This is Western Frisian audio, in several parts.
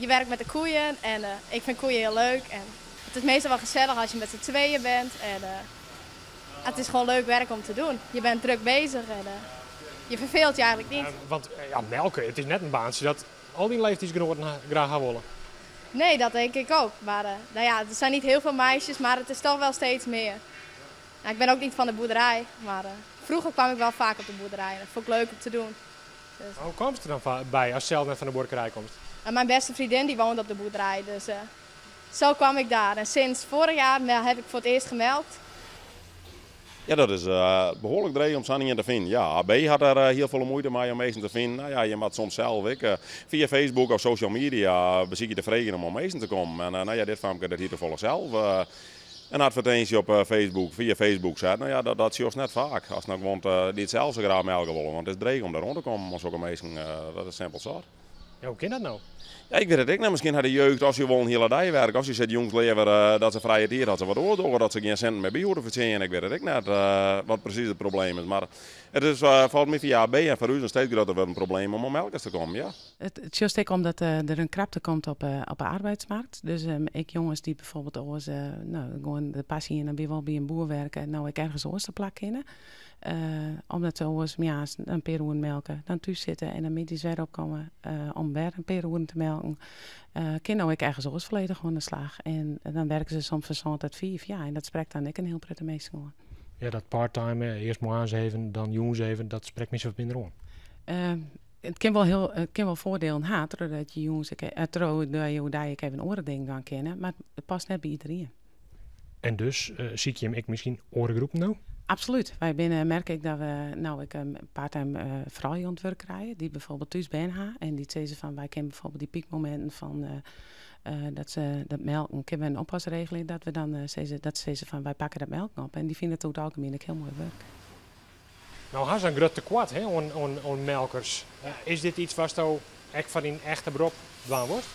Je werkt met de koeien en ik vind koeien heel leuk. En het is meestal wel gezellig als je met z'n tweeën bent. En het is gewoon leuk werk om te doen. Je bent druk bezig en je verveelt je eigenlijk niet. Want ja, melken, it is net in baantsje dat al dy leeftiidsgenoaten graach ha wolle. Nee, dat denk ik ook. Maar nou ja, er zijn niet heel veel meisjes, maar het is toch wel steeds meer. Nou, ik ben ook niet van de boerderij, maar vroeger kwam ik wel vaak op de boerderij. Dat vond ik leuk om te doen. Dus. Maar hoe kwam het er dan by ast sels net fan de buorkerij komst? En mijn beste vriendin die woont op de boerderij, dus zo kwam ik daar. En sinds vorig jaar heb ik voor het eerst gemelkt. Ja, dat is behoarlik dreech om sa'n ien te finen. Ja, AB hat der hiel folle muoite mei om minsken te finen. Nou ja, je moat soms sels ek fia Facebook of social media besykje te freegjen om oan minsken te kommen. En nou ja, dit famke dat hie tafallich sels in advertinsje op Facebook, fia Facebook set. Nou ja, dat sjochst net faak. Ast no gewoan dy't sels sa graach melke wolle, want it is dreech om dêr oan te kommen oan sokke minsken. Dat is simpel sat. Ja, hoe kin dat no? Ja, ik wit it ek net. Miskien hat de jeugd, of se wolle in hiele dei werke, of se sitte jûns leaver dat se frije tiid hat, se wat oars dogge, dat se gjin sinten mear by hoege te fertsjinjen. Ik wit it ek net wat presys it probleem is. Mar it is folgens my foar AB en foar ús in steeds grutter wurdend probleem om oan melkers te kommen, ja. It sjochst ek omdat der in krapte komt op de arbeidsmarkt. Dus ek jonges dy't bijvoorbeeld oars, no, gewoan de passy hiene by wol by in boer werke, no ek ergens oars te plak kinne. Omdat se oars moarns in pear oeren melke, dan thús sitte en dan middeis wer opkomme om wer in pear oeren te melken. Kin no ek ergens oars folledich oan de slach. En dan werke se soms fan sân tot fiif. Ja, en dat sprekt dan ek in hiel protte minsken oan. Ja, dat parttime, earst moarns even, dan jûns even, dat sprekt my sa wat minder oan. It kin wol foardielen ha, trochdat je jûns ek, trochdat je oerdei ek even oare dingen dwaan kinne, mar it past net by iderien. En dus sykje jim ek miskien oare groepen no? Absolút. Wy binne, merk ik dat we no ek in parttime froulju oan it wurk krije, dy't bijvoorbeeld thús bern ha en dy't sizze fan wy kinne bijvoorbeeld dy piekmominten fan dat se dat melken, kinne we in oppas regelje dat we dan sizze, dat se sizze fan wy pakke dat melken op. En dy fine it oer it algemien ek hiel moai wurk. No ha se in grut tekoart, hè, oan melkers. Is dit yts watsto ek foar dyn echte berop dwaan wolst?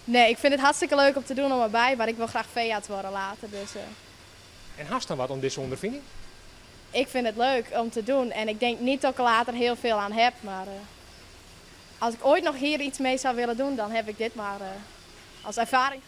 Nee, ik vind het hartstikke leuk om te doen om erbij, maar ik wil graag veearts worden later. Dus. En hast dan wat oan dizze ûnderfining? Ik vind het leuk om te doen en ik denk niet dat ik er later heel veel aan heb, maar als ik ooit nog hier iets mee zou willen doen, dan heb ik dit maar als ervaring.